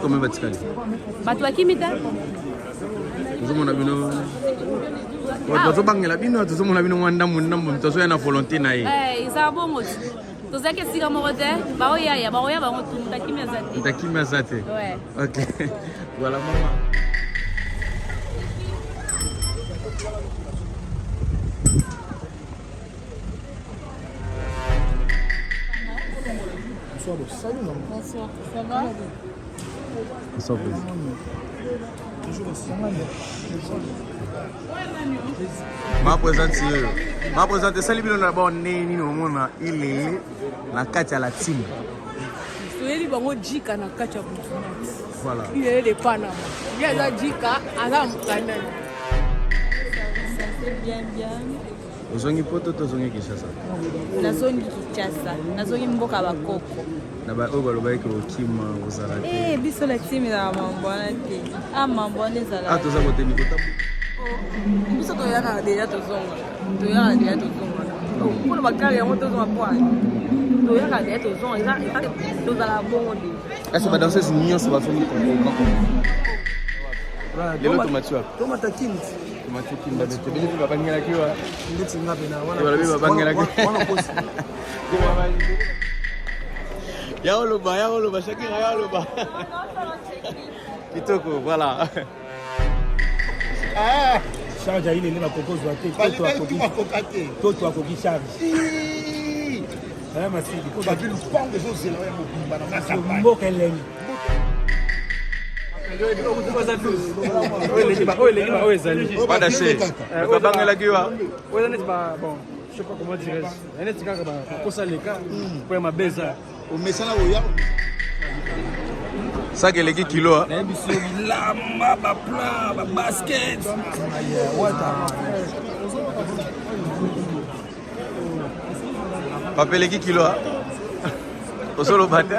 Combien batikali? Bato bakimi te. Tozomona bino bato bazobangela bino, tozomona bino mwa ndambo ndambo, moto azoya na volonté na ye. Eh, ezala bongo ti. Tozalaki esika moko te, baoyaya, baoya bango tu, moto akimi aza te. Moto akimi aza te. Ouais. Ok. Voilà mama. Bonsoir, salut maman. Bonsoir, ça va? Bonsoir, président. Ma présente oyo ma présente esali bino na bao ndenge nini omona ilele na kati ya la team toyebi bango jika na kati ya butu. Voilà. Ilele de Panama. Ye aza jika, aza mokandani. Bien, bien. Ozongi poto to ozongi Kinshasa? Nazongi Kinshasa, nazongi mboka bakoko. Na ba oyo balobaki ke okima ozala te. Eh, biso la team ezala mambo wana te. Ah, mambo wana ezala. Ah, toza kote niko tabu. Biso toyaka deja tozonga. Toyaka deja tozonga. Mpona bakali yango tozonga mpo toyaka deja tozonga eza tozala bongo deja. Est-ce que ba danseuse nyonso bazongi Congo? Lelo tomati wapi? Tomata King. Tomati King, bato ebele mpe babangelaki wa. Ndeti nga mpe na wana. Balobi babangelaki. Wana kosi. Ya oloba, ya oloba, Shakira ya oloba. Kitoko, voilà. Charge ya ilele bakokozwa te, toto akoki, toto akoki charge. Aya masidi mboka elengi. Badashe, babangelaki wa. Oyo neti ba bon, je sais pas comment dirais-je. Neti kaka bakosa leka mpo ya mabe eza. Omesana oya. Saki eleki kilo. Nayebi so bilamba, ba plat, ba basket. Papa eleki kilo. Ozoloba te.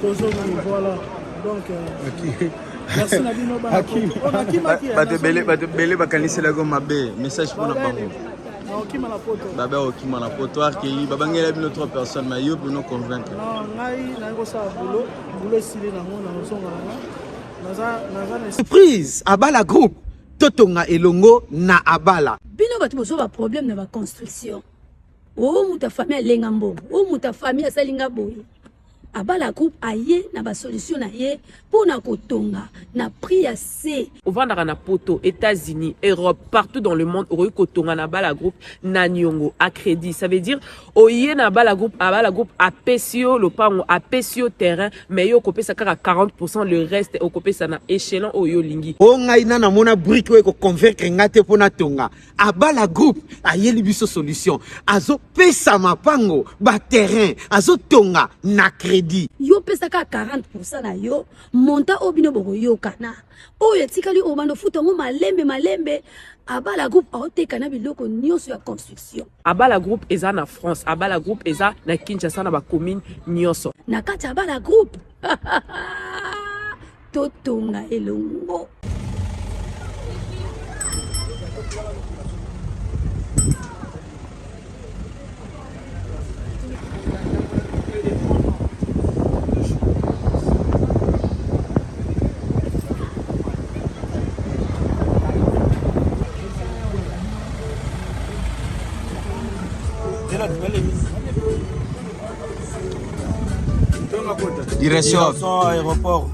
Tozongi voilà. Donc merci na bino bana. Bato ebele bato ebele bakaniselaki mabe message mpona bango. Okima na poto. Babe okima na poto arkeli babangela bino 3 personnes mais yo bino convaincre. Non, ngai nayi kosala boulot, boulot esili nango nazonga nanga. Naza naza na Surprise Abala Group totonga elongo na Abala. Bino bato bozwa ba problème na ba construction. O moto ya famille alenga mbongo, o moto ya famille asali nga boye. Abala Group aye na ba solution na ye mpo na kotonga na prix ya se. Ovandaka na poto, Etats-Unis, Europe, partout dans le monde okoki kotonga na Abala Group na niongo à crédit. Ça veut dire oye na Abala Group, Abala Group apesi yo lopango, apesi yo terrain, mais yo okopesa kaka 40%, le reste okopesa na échelon oyo yo olingi. O ngai na namona brique oyo eko convaincre nga te mpo natonga. Abala Group ayeli biso solution, azo pesa mapango, ba terrain, azo tonga na credit. Yo pesa kaka 40% na yo, montant oyo bino bokoyokana, oyo etikali obanda ofuta yango malembe malembe. Abala Group aoteka na biloko nyonso ya construction. Abala Group eza na France, Abala Group eza na Kinshasa na ba commune nyonso. Na kati ya Abala Group totonga elongo. Direction. Direction aéroport.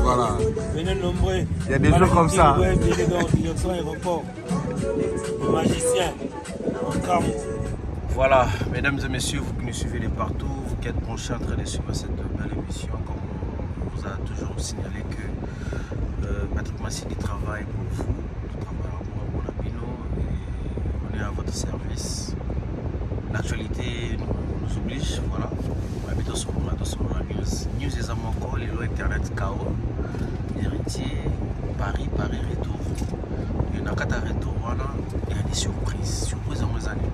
Voilà. Venez nombreux. Il y a des jours comme ça. Venez donc, direction aéroport. Le magicien. En tram. Voilà, mesdames et messieurs, vous qui nous suivez de partout, vous qui êtes branchés en train de suivre cette belle émission, comme on vous a toujours signalé que Patrick Massidi travaille pour vous, travaille pour Bonapino, et on est à votre service. L'actualité nous oblige, voilà. Bientôt sur la sur la news. News des encore, les lois internet KO, héritier, Paris, Paris retour. Et dans quatre retour, voilà, il y a des surprises, surprises dans les années.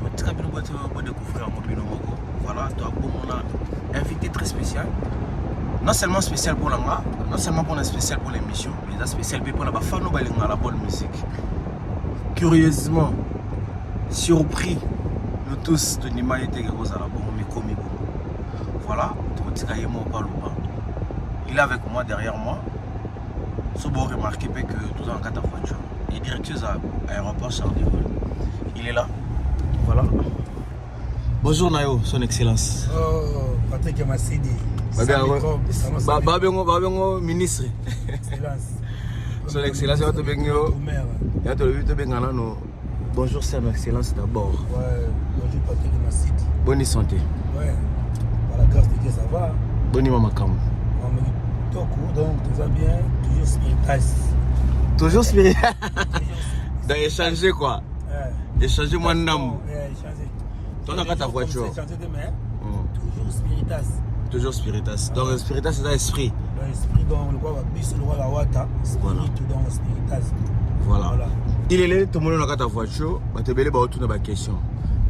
Donc, très bien, on va découvrir un mobile moko. Voilà, toi, bon, on a invité très spécial. Non seulement spécial pour l'anga, non seulement pour la spécial pour l'émission, mais spécial pour la bafano balinga la bonne musique. Curieusement, surpris, nous tous, de l'humanité qui est à la bonne, mais comme bon. Nakotika ye moko aloba. Il est avec moi, derrière moi. So bo remarquer mpe que toza na kati ya voiture et direction eza aéroport Charles de Gaulle. Il est là. Voilà. Bonjour Nayo, son excellence. Oh, Patrick Masidi. Babengo babengo ministre. Excellence. Son excellence ya tobengi yo. Ya tolobi tobenga nano. Bonjour son excellence d'abord. Ouais, bonjour Patrick Masidi. Bonne santé. Ouais. Par la grâce de Dieu, ça va. Boni mama makambo. Mama kitoko, donc tout va bien, toujours spiritas. Toujours spirit. Donc échanger quoi. Ouais. Échanger moi ndambo. Ouais, échanger. Toi na kata voiture. Échanger de mais toujours spiritas. Toujours spiritas. Donc spiritas c'est un esprit. Donc esprit donc le roi biso le roi la wata. Voilà. Tout donc spiritas. Voilà. Voilà. Il est là, tout le monde na kata voiture, bato ebele baotuna ba question.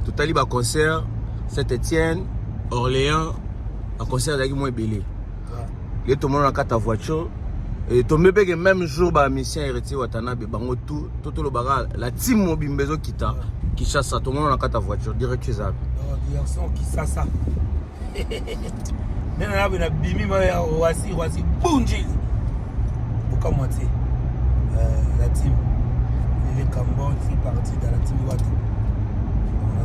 Totali ba concert Saint-Étienne, Orléans, ba concert ezalaki mwa ebele. Ouais. Ye tomona na kati ya voiture et tombe mpe ke même jour ba musicien Héritier Watanabe bango tout to tolobaka la team mobimba ezokita Kinshasa, tomona na kati ya voiture direct eza wapi? Donc direction Kisasa. Nena na bina bimi ma ya Roissy, Roissy Bunjili. Boka moitié. La team. Les Cambodge fait partie de la team Wata.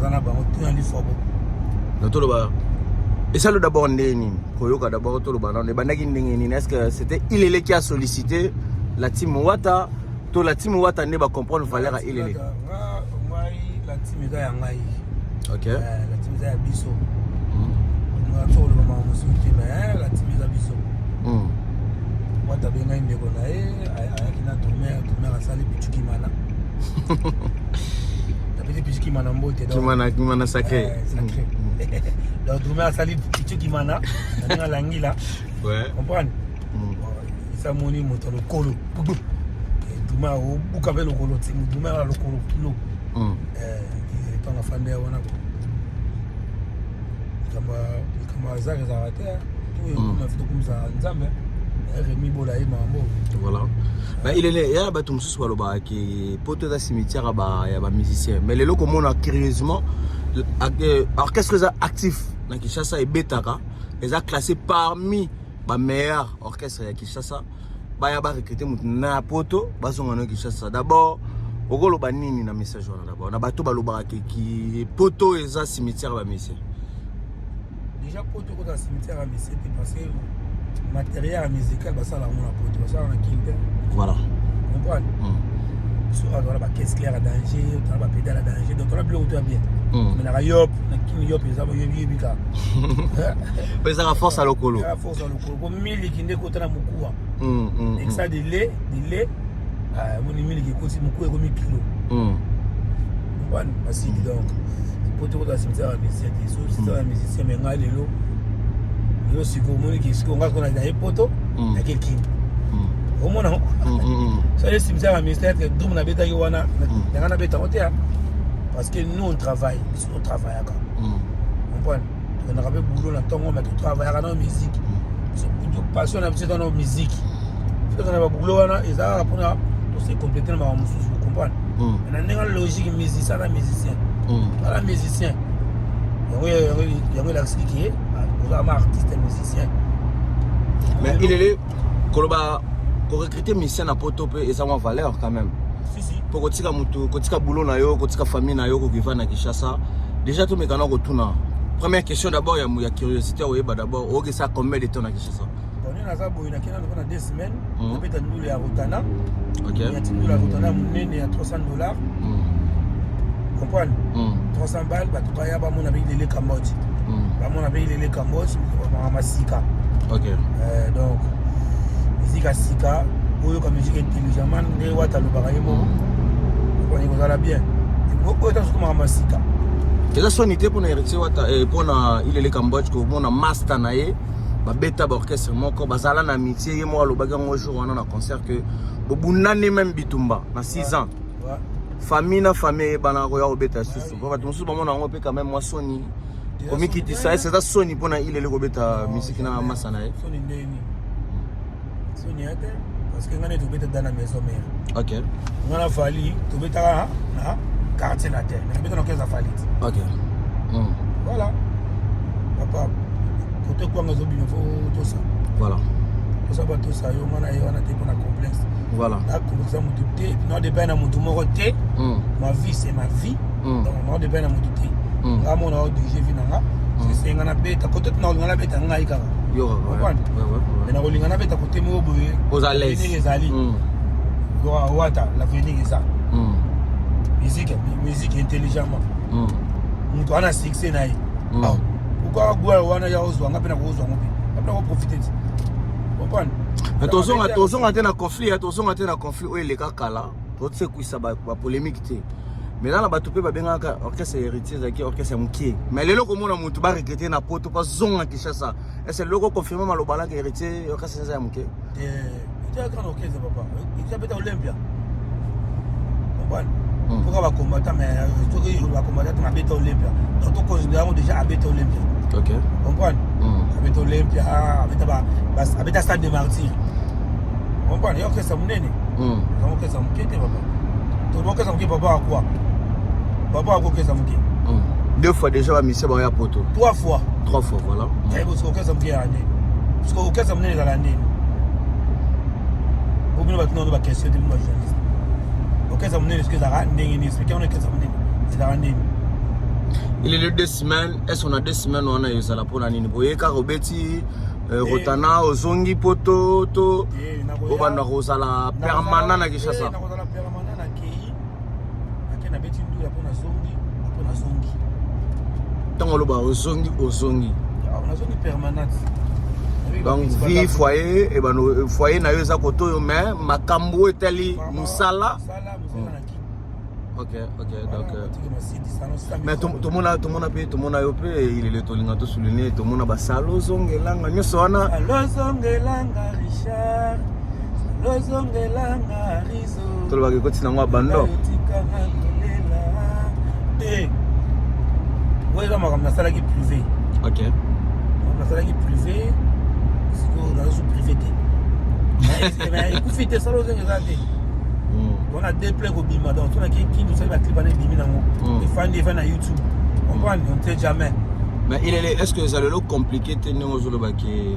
On a bango tout na lifobo. Na toloba esalo d'abord ndenge nini koyoka d'abord toloba nano ebandaki ndenge nini? Est-ce que c'était Ilele qui a sollicité la team Wata to la team Wata nde bacomprendre valeur ya Ilele? Ngai la team eza ya ngai. Ok. La team eza ya biso. Nga so koloba makambo mosusu te, mais la team eza biso. Wata abengai ndeko na ye, ayaki na drummer, drummer asali Pichu Kimana. Napesi Pichu Kimana mbote. Donc, Kimana, Kimana sacré. Sacré. Donc drummer asali Pichu Kimana, na ndenge alangila. Ouais. Comprendre? Bon, esamoni moto ya lokolo. Drummer obuka mpe lokolo, ti drummer ya lokolo kilo. Ntango afandi ya wana likambo ya hasard ezalaka te, to ekoma fi tokumisa Nzambe Remi Bola ye makambo. Voilà. Bah, il est là, ya bato mosusu balobaka ke poto eza cimetière ya bamusicien, mais lelo komona curieusement orchestre eza actif na Kinshasa, ebetaka, eza classé parmi bameilleur orchestre ya Kinshasa, baya barecrute motu na poto, bazonga na Kinshasa. D'abord okoloba nini na message wana d'abord na bato balobaka ke ki poto eza cimetière ya bamusicien? Déjà poto kota cimetière ya musicien te, parce que matériel ya musical basala yango na poto, basala na Kine te. Voilà. Comprendre? So awa toza bacaisse claire ya danger, toza bapédale ya danger, donc toza biloko to ya bien. Tomenaka yop na Kini, yop eza yebi kaka. Po ezaka force ya lokolo. Ezaka force ya lokolo, po miliki nde ekota na mokuwa. Excès de lait, de lait, omoni miliki ekoti mokuwa, ekomi kilo. Comprendre Masidi? Donc po tokota cimetière ya musicien te, so cimetière ya musicien. Mais ngai lelo, lelo sikoyo omoniki sikoyo ngai sikoyo naye poto, nake Kini, omona so ye cimetière ya musicien te. Drum nabetaki wana, nanga nabeta ngo te, parce que nous on travaille, biso totravaillaka, comprendre? Tokendaka mpe boulot na ntongo, mais totravaillaka na musique. Passion na biso eza na musique. Tokenda baboulot wana eza kaka mpona tose compléter na makambo mosusu, comprendre? Mais na ndenge logique, musicien aza musicien, aza musicien. Yango elakisiki ke oza ma artiste musicien. Mais il est koloba korecruter musicien na poto mpe eza mwa valeur quand même. Si, si. Mpo kotika motu, kotika boulot na yo, kotika famille na yo, kokiva na Kinshasa. Déjà tomeka na kotuna première question d'abord ya curiosité, oyeba d'abord okesa combien de temps na Kinshasa? Bon, nde naza boye, nakenda lokola na 2 semaines. Nabeta ndulu ya Rotana. Ok. Yati ndulu ya Rotana monene ya 300 $. Comprendre? 300 balles, bato baya bamona mpe Ilele Cambodge. Bamona mpe Ilele Cambodge, makambo ya sika. Ok. Donc musique ya sika, oyoka musique intelligemment nde Wata alobaka ye moko, ekozala bien. Oyo ta soki makambo ya sika. Eza soni te mpona Héritier Wata, mpona Ilele Cambodge komona master na ye, babeta baorchestre moko, bazala na amitié? Ye moko alobaki yango jour wana na concert ke bobundani même bitumba na 6 ans. Famille na famille eyebana koya kobeta susu, po bato mosusu bamona yango mpe quand même mwa soni komikitisa. Ese eza soni mpona Ilele kobeta musique na masa na ye? Soni ndeni? Soni ya te, parce que ngai nde tobeta da na Maison Mère. Ok. Ngai na Fally tobetaka na Quartier Latin, mais nabeta na orchestre ya Fally te. Ok. Voilà papa. Kote kwanga ezobima, fo tosa. Voilà. Tosa, batosa yo, nga na ye wana te mpona complexe. Voilà. Na complexe ya motu te, na dépend na motu moko te. Ma vie, c'est ma vie. Donc na dépend na motu te. Nga mona odirige vie na nga. Esenga nabeta kote nakolinga nabeta ngai kaka. Yo kaka. Comprendre? Mais nakolinga nabeta kote moko boye. Oza à l'aise. L'avenir ezali. Wata, l'avenir eza. Musique, musique intelligemment. Moto wana succès na ye. Pourquoi gloire wana ya ozwa, nga mpe nakozwa ngo mpe nga mpe nakoprofite ti, comprendre? Mais tozonga te na conflit ya, tozonga te na conflit oyo eleka kala, tosekwisa bapolémique te. Mais na bato mpe babengaka orchestre Héritier ezalaki orchestre ya mokie, mais lelo komona motu baregrete na Poto mpo azonga Kinshasa, ese lelo koconfirme maloba alaka Héritier orchestre eza ya moke? Eza grand orchestre, papa. Eza beta Olympia, comprendre? Mpoka bacombattant, mais soki bacombattant te, mabeta Olympia, donc toconsidère yango déjà abeta Olympia. Comprendre? Abeta Olympia, abeta Stade de Martyr, comprendre? Yo, orchestre monene, eza orchestre moke te, papa. To orchestre moke, papa akwa, papa ako orchestre moke. Deux fois déjà bamusicien baoya Poto. Trois fois. Trois fois, voilà. Parce que orchestre moke ezala ndeni? Parce que orchestre monene ezala ndeni? Obino bato nano baquestion te, bino bajournaliste. Orchestre monene soki ezalaka ndenge nini? Explique wana, orchestre monene ezalaka ndeni? Il est 2 semaines. Est ce on a 2 semaines wana ezala mpona nini? Boye kaka obeti Rotana, ozongi Poto to obanda kozala permanent na Kinshasa? Nakozala permanent. Nakei, nake, nabeti ndula mpo nazongi, mpo nazongi. Ntango oloba ozongi, ozongi? Nazongi permanent. Donc vie foyer ebano, foyer na yo eza koto oyo, mais makambo oyo etali mosala. Mosala na ki. Ok, donc mais tomona mpe, tomona yo mpe ilele, tolinga tosouligne, tomona basala ozongelanga nyonso wana. Alozongelanga Richard, alozongelanga Rizo. Tolobaka ekoti nango ya bando. Otikanga kolela te. Oyo eza makambo nasalaki privé. Nasalaki privé, sikoyo nazosu privé te, ekufi te. Sala ozonga eza te wana deux play kobima. Donc sonaki kini, osali baclip wana, ebimi nango, efandi, efandi na YouTube, comprendre? On ne sait jamais. Mais il est est ce que eza lelo compliqué te, ndenge ozolobaki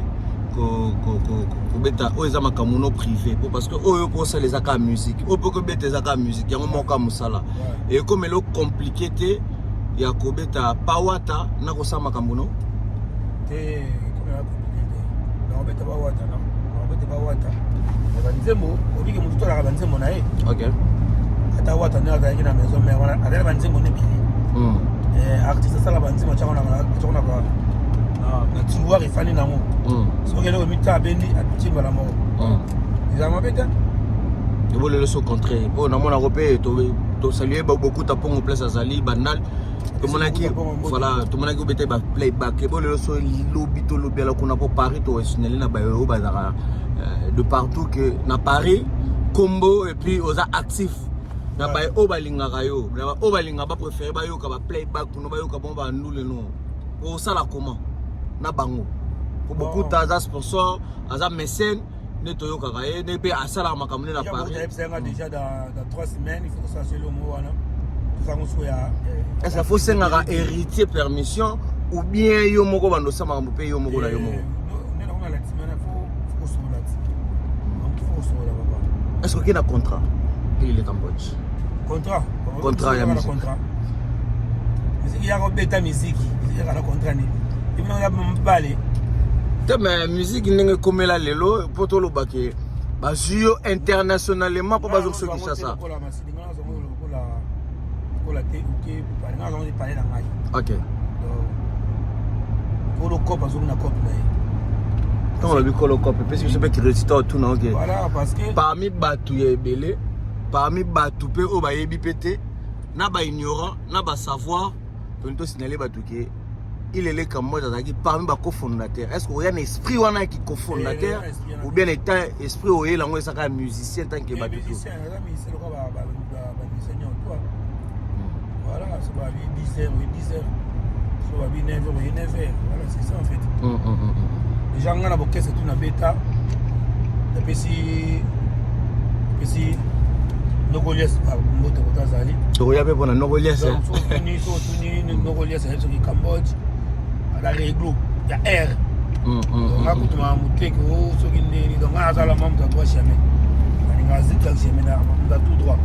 kobeta oyo eza makambo no privé po, parce que oyo mpo osala eza kaka musique, oyo mpo kobeta eza kaka musique, yango moko ya mosala, ekomi elo compliqué te ya kobeta pawata na kosala makambo no? Te, ekomi ela compliqué te. Nakobeta bawata, nakobeta bawata na banzembo obiki, motu tolaka banzembo na ye. Ata wata nde azalaki na Maison Mère wana, azali banzembo nde ebele. Artiste asala banzembo, atiako na tiroir, efandi nango. Soki eloko mita abendi, atie mbala moko, ezala mabe te. Ebolelo so contraire, mpo namonako mpe tosalue Bokuta Mpongo, place azali Bandal, tomonaki, voilà, tomonaki obeta baplayback. Ebolelo so lobi tolobiala kuna mpo Paris, toesignale na bayo oyo bazalaka de partout que na Paris kombo, et puis oza actif na baye oyo balingaka yo, na oyo balingaka, bapréféré bayoka baplayback kuno, bayoka bango bandule no. Osala comment na bango? Po Bokuta aza sponsor, aza mécène, nde toyokaka ye nde mpe asalaka makambo nde na Paris. Yebisanga déjà dans 3 semaines, il faut tosala selo mo wana, tozango siko ya. Est ce que faut sengaka Héritier permission ou bien yo moko bando osala makambo mpe yo moko na yo moko? Nde nango na lakisi mana, faut kosolola ti, donc faut kosolola, papa. Est ce que oke na contrat elele Cambodge? Contrat? Contrat ya musique. Contrat, musique yaka obeta, musique yaka na contrat nini? Ebino ya mibale. Te, mais musique ndenge ekomela lelo, mpo tolobake bazwi yo internationalement mpo bazongisa Kinshasa. Lokola te, oke nga azongo epale na ngai. Kolo cope azongi na cope na ye. Ntango olobi kolo cope, epesi biso mpe curiosité otuna, ok. Voilà, parce que parmi bato ya ebele, parmi bato mpe oyo bayebi mpe te, na baignorant na basavoir, toni tosignale bato ke Ilele Cambodge azalaki parmi bacofondateur. Est ce que oya na esprit wana yaki cofondateur ou bien état esprit oyela yango ezaka ya musicien tant que bato to? Musicien, aza musicien lokola bamusicien nyonso. Voilà, so babi 10 heures, oye 10 heures, so babi 9 heures, oye 9 heures. Voilà, c'est ça en fait. Déjà nga na bokese tu na beta, napesi napesi Nokolias mbote kota azali. Tokoya mpe mpona Nokolias. So otuni Nokolias, ayebi soki Cambodge aza réglo ya r. Nga kutu makambo te ke o soki ndeni, donc nga azala mwa moto ya droit chemin, nalinga zigzag chemin, na moto ya tout droit.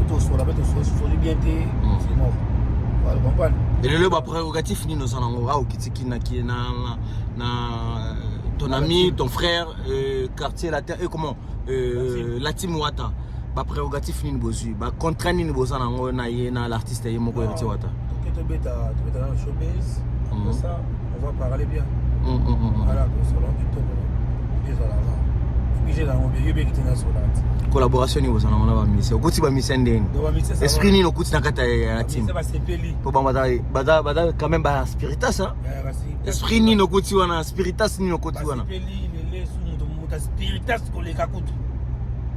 Tosola mpe tosoli bien te, c'est mort. Voilà, comprendre. Elelo baprérogative nini oza nango awa okitiki na na ton ami, ton frère, Quartier Latin et comment, la team Wata, baprérogative nini bozwi, bacontrat nini boza nango na ye, na l'artiste ye moko Héritier Wata? Ok, tobeta, tobeta na showbiz. Après ça, on va parler bien. Voilà, tosola kitoko, ezalaka et puis j'ai yango bien, yebeki te, nasola te. Collaboration nini boza nango na bamusicien? Okuti bamusicien ndeni? Esprit nini okuti na kati ya team? Basepeli. Po bango baza quand même baspiritas, hein? Esprit nini okuti wana? Spiritas nini okuti wana? Basepeli lele su moto moto spiritas koleka kutu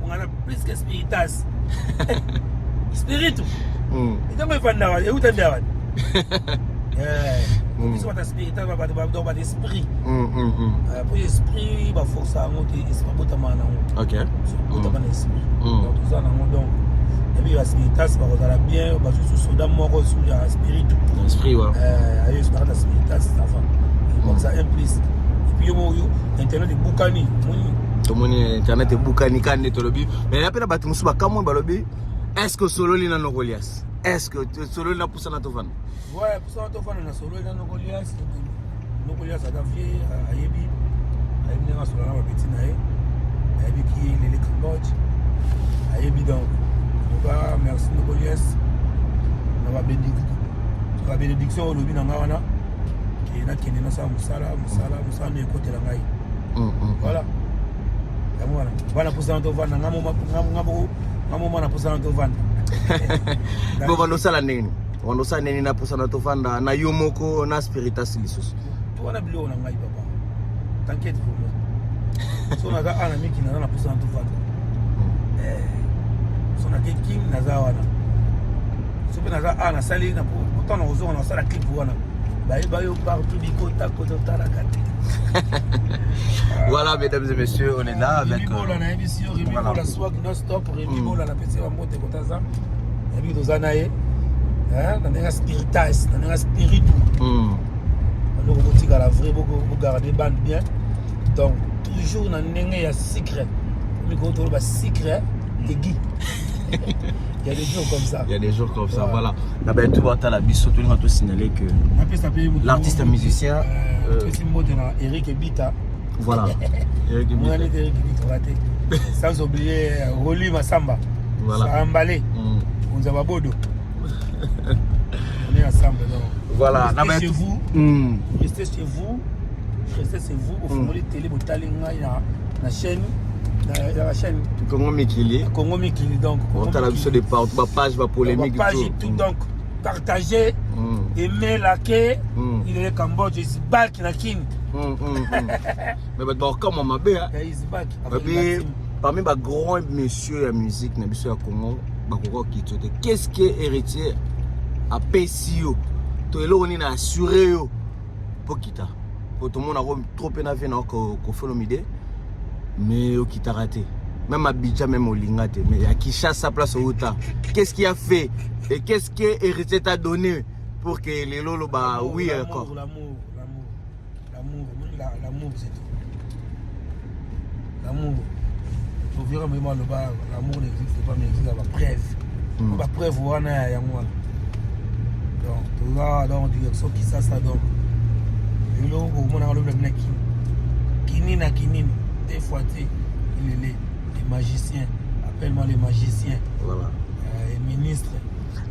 ongana plus que spiritas, spiritu etango efandaka euta nde awa. Biso bata spiritas, bato bato esprit, po esprit baforce yango te, esprit botama nango, botama na esprit. Donc toza nango, donc ebi baspiritas bakozala bien, bazwi soda moko su ya spiritu. Esprit wa. Ayo na kati ya spiritas, ça va, donc ça un plus. Et puis yo moko, internet ebukani, moni. Tomoni internet ebukani kaka nde tolobi, mais ya mpe na bato mosusu bakamwe, balobi: est ce que osololi na Nokolias? Est ce que osololi na Pusana Tovanda? Ouais, Pusana Tovanda, na sololi na Nokolias. Nokolias aza vie, ayebi, ayebi ndenge asola na bapeti na ye, ayebi ki lele Cambodge, ayebi. Donc en tout cas, merci Nokolias na babénédiction olobi na nga wana ke nakende nasala mosala, mosala, mosala nde ekotela ngai. Voilà, yango wana bana Pusana Tovanda, nga moma na Pusana Tovanda. Bo banda osala ndenge, banda osala ndenge na Pusana Tovanda, na yo moko na spiritas lisusu? To wana biloko na ngai, papa, t'inquiète pour moi. So naza awa na miki, naza na Pusana Tovanda. So nake king, naza wana. So mpe naza awa, nasali ntango nakozonga, nasala clip wana, bayeba yo partout, bikota kota otalaka te. Voilà, mesdames et messieurs, on est là avec. Bola, nayebisi yo, Remi Bola, swag non stop. Remi Bola, napesi bambote kotaza, nayebi toza na ye na ndenge spiritas, na ndenge spiritu. Eloko botikala vrai, bogarde bande bien, donc toujours na ndenge ya sucre, mikolo toloba sucre egi. Il y a des jours comme ça. Il y a des jours comme ça, voilà. Na ben tout la biso tout to signaler que l'artiste musicien pesi mbote na Eric Ebita. Voilà. Eric Ebita. Eric Ebita raté. Sans oublier Roli Massamba. Voilà. Ambale. On a Bodo. On est ensemble donc. Voilà. Restez chez vous. Restez chez vous. Restez chez vous. Au fond, télé, botali ngai na chaîne, na la chaîne Congo Mikili. Congo Mikili, donc. Otala biso de partout, ba page, ba polémique. Ba page et tout, donc partagez, aimez, likez. Il est Cambodge, is back na Kin. Mais bato bakokamwa mabe. Is back. Babi parmi ba grand monsieur ya musique na biso ya Congo, bakoka kokitio te. Qu'est-ce que Héritier apesi yo to eloko nini assuré yo mpo kita? Po tomonako trop mpe na vie na Koffi Olomide, mais okitaka te, même Abidjan, même olinga te, mais à Kinshasa, place outa, qu'est-ce qui a fait et qu'est-ce que Héritier t'a donné pour que lelo loba oui encore? L'amour, l'amour, l'amour, l'amour, c'est tout, l'amour. Ovira mema aloba l'amour n'existe pas, mais existe bapreuve, bapreuve wana yango wana. Donc toza donc direction Kisasa, donc lelo omonaka lobi na bina kini kini na kinini te fois te. Il est les magiciens, appelle-moi les magiciens. Voilà. Ministre.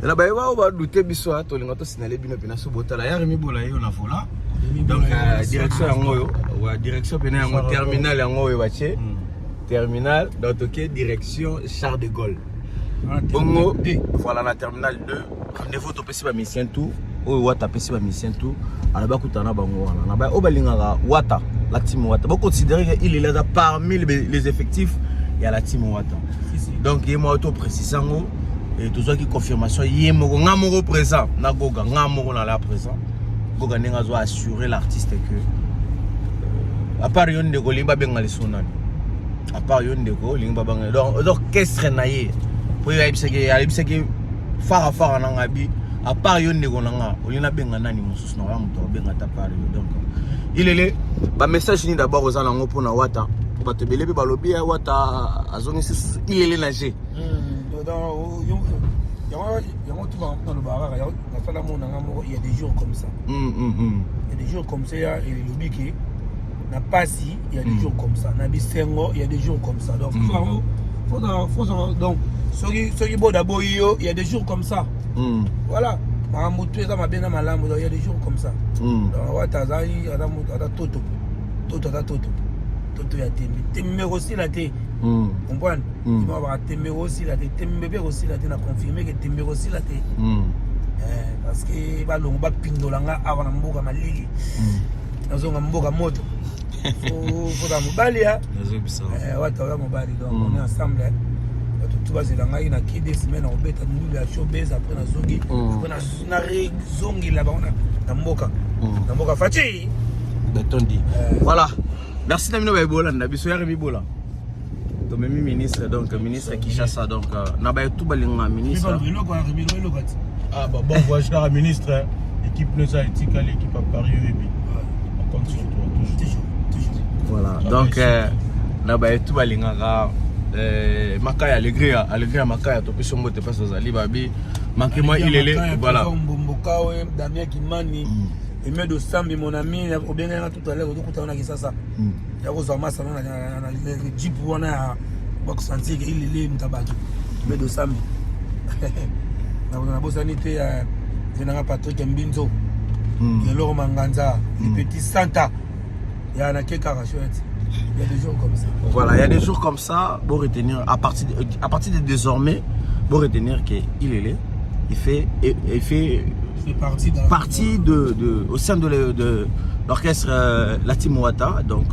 Na bayeba oyo badute biso, tolinga tosinale bino mpena so botala ya Remi Bola ye na vola. Donc direction yango oyo, direction pene yango, terminal yango oyo batie terminal, donc toke direction Charles de Gaulle bongo. Voilà, na terminal 2, rendez-vous topesi bamusicien tout oyo Wata apesi bamusicien tout, alobi akutana na bango wana na oyo balingaka Wata, la team Wata. Boconsidérer que il est parmi les effectifs ya la team Wata. Donc ye moko toprécise yango, tozwaki confirmation ye moko, nga moko présent na Goga, nga moko na la présent Goga, ndenge azwa assurer l'artiste que à part yo ndeko, olingi babenga liso nani? À part yo ndeko, olingi babenga? Donc orchestre na ye, po ye ayebisaki fara fara na nga bi, à part yo ndeko na nga, olingi nabenga nani mosusu? Na oya moto abenga ta part yo. Donc Ilele, ba message ni d'abord oza nango mpona Wata. Po bato ebele mpe balobi ya Wata azongisi susu Ilele na G. Yango tu nalobaka kaka nasala mona nga moko, il y a des jours comme ça. Il y a des jours comme ça, ya elobi ke na pasi, il y a des jours comme ça, na bisengo, il y a des jours comme ça. Donc faut donc soki boda boyi yo, il y a des jours comme ça. Voilà, makambo tu eza mabe na malamu, donc il y a des jours comme ça. Donc Wata azali, aza moto, aza toto toto, aza toto toto ya tembe, tembe kosila te. Comprendre? Baka tembe kosila te, tembe mpe kosila te, na confirme ke tembe kosila te. Parce que balongo bapindola nga awa na mboka malili, nazonga mboka moto, fota mobali ya Wata oya mobali. Donc on est ensemble, bato tu bazela ngai na ki 2 semaines nakobeta ndulu ya showbase, après nazongi, après nazongela bango na mboka Faci. Betondi. Voilà. Merci na bino bayebolanda biso ya Remi Bola. Tomemi ministre, donc ministre Kinshasa, donc na bayetu balinga ministre. Eloko ya Remi, eloko ti. Ah bah, bon voyage kaka ministre, hein. Équipe nous a etikali équipe à Paris oyebi. On compte sur toi toujours. Toujours. Voilà. Donc na bayetu balingaka Makaya Alegria, Alegria Makaya, topesi mbote place ozali babi. Manquez-moi Ilele, voilà. Mbombokawe, Damien Kimani, Emedo Sambi, mon ami, obenganga tout à l'heure, okutana na Kisasa. Ya kozwa masano na jeep wana ya bakosentir ke Ilele moto bato. Emedo Sambi. Nabosani te venanga Patrick Mbinzo. Eloko Manganza, les petits Santa. Ya na ke kaka chouette. Il y a des jours comme ça. Voilà, il y a des jours comme ça, pour retenir, à partir de désormais, pour retenir que Ilele, il fait fait partie dans partie de au sein de l'orchestre la Team Wata. Donc,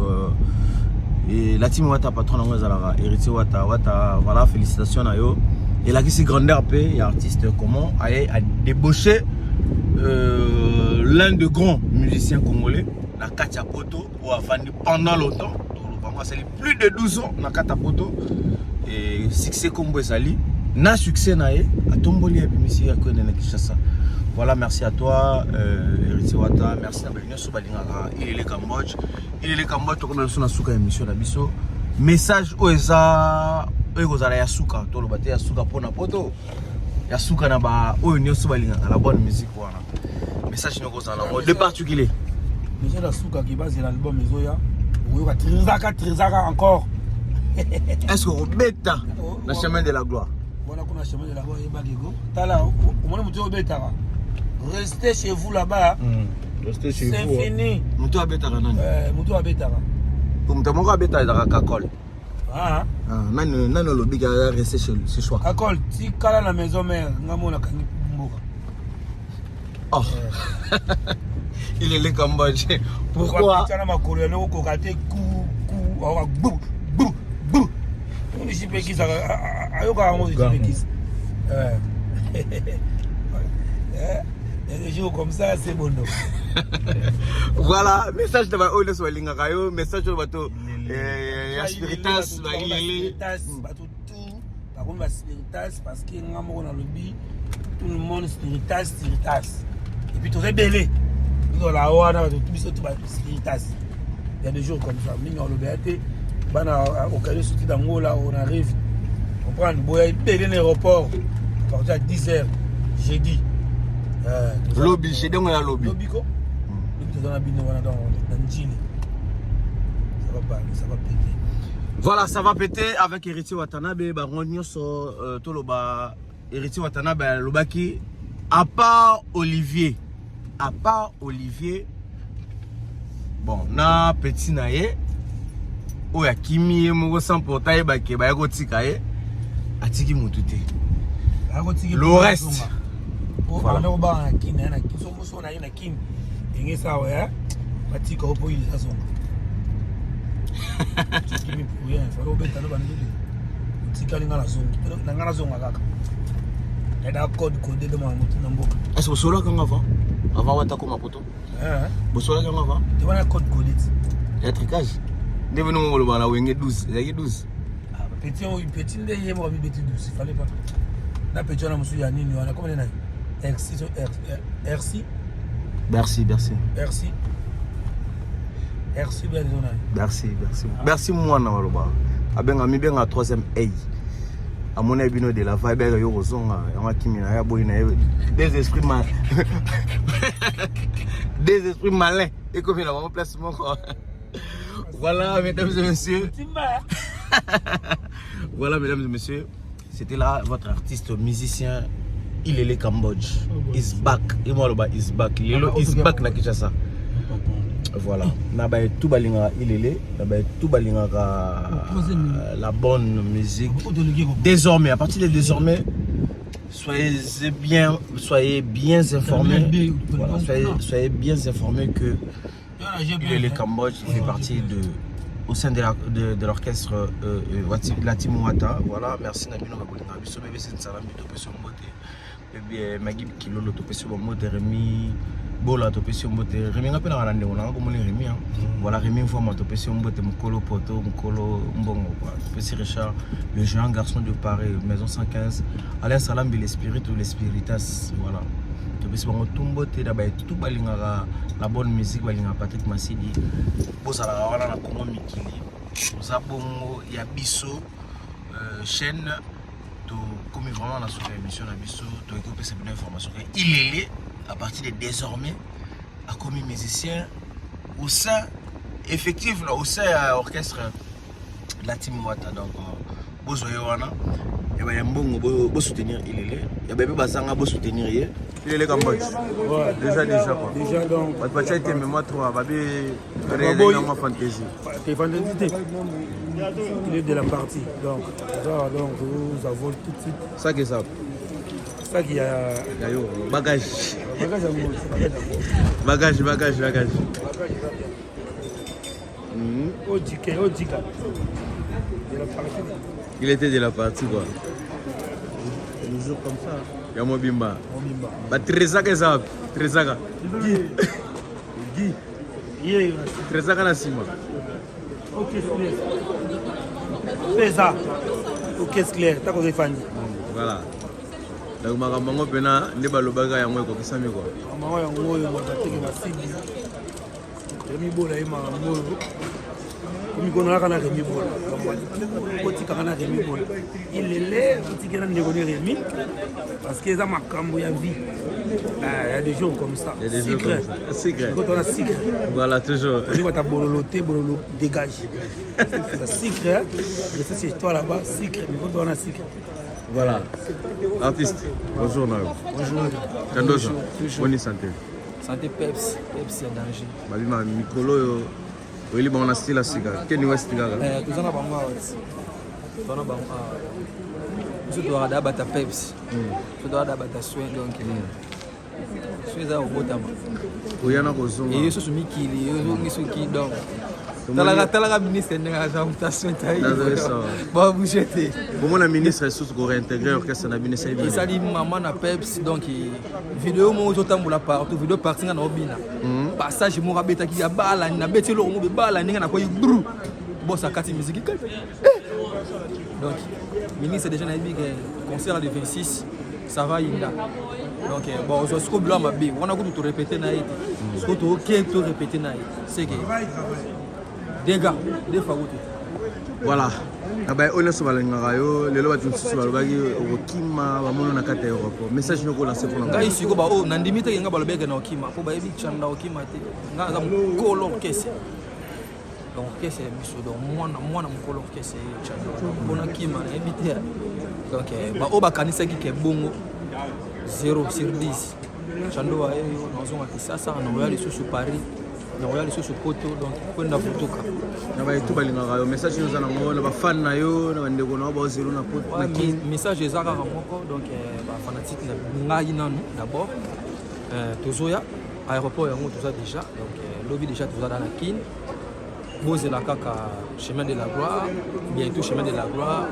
et la Team Wata, patron nango ezalaka Héritier Wata. Wata, voilà, félicitations na yo. Et là, qui grandeur pe, il y a artiste comment a débauché l'un des grands musiciens congolais, na kati ya poto, oyo avandi pendant longtemps, bango asali plus de 12 ans na kati ya poto et succès kombo ezali na succès na ye, atomboli, abimisi akende na Kinshasa. Voilà, merci à toi, Héritier Wata. Merci na bato nyonso balingaka Ilele Cambodge. Ilele Cambodge, tokoma biso na suka ya émission na biso. Message oyo eza oyo ekozala ya suka, toloba te ya suka mpona poto, ya suka na ba oyo nyonso balingaka la bonne musique wana, message nini okozala nango de particulier? Message ya suka ke bazela album ezoya, okoyoka trizaka trizaka encore. Est ce que okobeta na Chemin de la Gloire? Wana kuna Chemin de la Gloire, eyebaki go tala, omoni moto oyo obetaka, restez chez vous là-bas. Restez chez C'est vous, hein. fini. Moto abetaka nani? Moto abetaka. Po moto moko abeta ezalaka Kakol. Ah. Ah, nani nani olobiki aza reste chez soi? Kakol tikala na maison mère, nga mona kangi mboka. Oh. Il est le Cambodge. Pourquoi? Tia na makolo ya loko koka te, ku ku aoka bu bu bu, oni jipekisa ayokaka yango jipekisa. Il y a des jours comme ça, c'est bon. Voilà, message de ba oyo nyonso balingaka yo, message oyo bato ya spiritas bailele. Bato tout bakomi baspiritas parce que nga moko nalobi tout le monde spiritas spiritas, et puis toza ebele, tozala wana bato biso to baspiritas. Il y a des jours comme ça, mingi olobela te, bana okali soki d'Angola, on arrive comprendre, boya ebele na aéroport à partir ya 10 heures jeudi. Lobi, jeudi ngo ya lobi. Lobi ko, lobi toza na bino wana, donc na Njili, ça va pas, ça va péter. Voilà, ça va péter avec Héritier Watanabe. Bango nyonso, toloba Héritier Watanabe alobaki à part Olivier, à part Olivier, bon, na petit na ye oyo akimi ye moko sans pourtant ayebake baya kotika ye, atiki motu te. Le reste. Voilà. Obanga na Kini, na Kini, so moso na ye na Kini ndenge sawa ya batika o po il azonga, okimi pour rien, fallait obeta no banduli, otikali, nga nazongi na nga, nazonga kaka eda code code de motu na mboka. Est ce que bosololaka yango avant wata koma poto? Bosololaka yango avant? Te, wana code codé ti. Ya tricage nde bino moloba na Wenge 12 ezalaki 12. Petit oyo, petit nde ye moko amibeti 12, fallait pas na petit wana mosusu ya nini wana, komene nani, RC, RC. Merci, merci. RC. Merci bien ndeko na. Merci, merci. Merci mwana maloba. Abenga mibenga troisième A. Amona bino de la vibe yo kozonga yango akimi na ye aboyi na ye des esprits mal des esprits malins ekomi na bango place moko. Voilà mesdames et messieurs. Voilà mesdames et messieurs, c'était là votre artiste musicien Ilele Cambodge is back. Et moi loba is back. Lelo is back na Kinshasa. Voilà. Na ba tout balingaka Ilele, na ba tout balingaka la bonne musique. Désormais, à partir de désormais, soyez bien informés. Voilà, soyez bien informés que Ilele Cambodge il fait partie de au sein de l'orchestre la Team Wata. Voilà, merci Nabino Babolinga biso bébé Salam topesi mbote. Bébé Magui Kilolo topesi mbote Rémi Bola topesi mbote Rémi nga pe na ndeko na komoni Rémi hein. Voilà Rémi Mfoma topesi mbote mokolo poto mokolo mbongo quoi. Topesi Richard le géant garçon de Paris maison 115 Alain Salambi l'esprit ou l'espiritas voilà. Topesi bango tout mbote na ba tout balingaka la bonne musique balingaka Patrick Masidi. Bozalaka wana na Congo mikili. Oza bongo ya biso chaîne tokomi vraiment na suka émission na biso tokoki kopesa bino information ke Ilele à partir de désormais akomi musicien au sein effectif là au sein ya orchestre la Team Wata. Donc bozwa ye wana ya ba ya mbongo bo soutenir Ilele ya bebe bazanga bo soutenir ye Ilele Cambodge. Ouais. Déjà quoi. Déjà donc. Bato batia ete mémoire 3 babi réellement fantaisie. T'es fantaisie. Il est de la partie. Donc, ça, donc nous avons tout de suite. Ça que ça. Ça qui a. Yayo, bagage. Bagage à moi. Bagage, bagage, bagage. Odika, Odika. De la partie. Il était de la partie quoi. Toujours comme ça. Ya Mobimba. Mobimba. Ba Trezaka eza wapi? Trezaka. Guy. Guy. Ye. Trezaka na nsima. Ok, clair. Pesa. Ok, c'est clair. T'as compris Fanny. Voilà. Donc makambo yango mpena nde balobaka yango ekokisami quoi. Makambo yango oyo bateke basidi. Rémi Bola ye makambo oyo. Komikonolaka na Rémi Bola. Kotikaka na Rémi Bola. Ilele kotikela ndeko ni Rémi parce que eza makambo ya vie. Il y a des jours comme ça. Il y a des jours comme ça. Secret. Quand on a secret. Voilà, toujours. On dit bololo te, bololo dégage. C'est secret. Je sais c'est toi là-bas, secret. Mais quand on a secret. Voilà. Artiste, bonjour Nayo. Bonjour. Kandoza. Bonne santé. Santé Peps, Peps ya danger. Babima mikolo yo oyeli bango na style ya sika. Keni West kaka. Eh, toza na bango awa. Toza na bango awa. Biso tozalaka da bata Peps. Biso tozalaka da bata soin donc. Soin eza kobotama. Oya na kozonga. Eye susu mikili, ozongi soki donc. Talaka talaka ministre ndenge aza muta soin ta ye. Ba bouger te. Bomona ministre lisusu ko réintégrer orchestre na bino esali bien. Esali mama na Peps donc vidéo moko ezotambola partout vidéo parti nga na obina. Passage moko abetaki ya bala na beti eloko moko bala ndenge nakoyi bru. Boss akati musique. Donc ministre déjà nayebi que concert le 26 ça va inda. Donc bon ozwa sikoyo biloko ya mabe wana kutu torépéte na ye te. Sikoyo toke torépéte na ye. C'est que dégâts deux fois kutu. Voilà. Na baye oyo nyonso balingaka yo lelo bato mosusu balobaki okokima bamono na kati ya aéroport message noko lance mpona ngai sikoyo baoyo nandimi te ngai balobaki na okima mpo bayebi canda okima te ngai naza mokolo orchestre donc orchestre ya biso donc mwana mwana mokolo orchestre ye canda mpona kima nayebi te donc baoyo bakanisaki ke bongo 0 sur 10 chando aye yo nazonga Kinshasa nakoya lisusu Paris nakoya lisusu poto donc kwenda futuka na baetu balingaka yo message oyo oza nango na bafan na yo na bandeko na yo baozelo na poto na Kin. Message eza kaka moko donc bafanatique na ngai nanu d'abord tozoya aéroport yango toza déjà donc lobi déjà toza da na Kin bozela kaka chemin de la gloire bientôt chemin de la gloire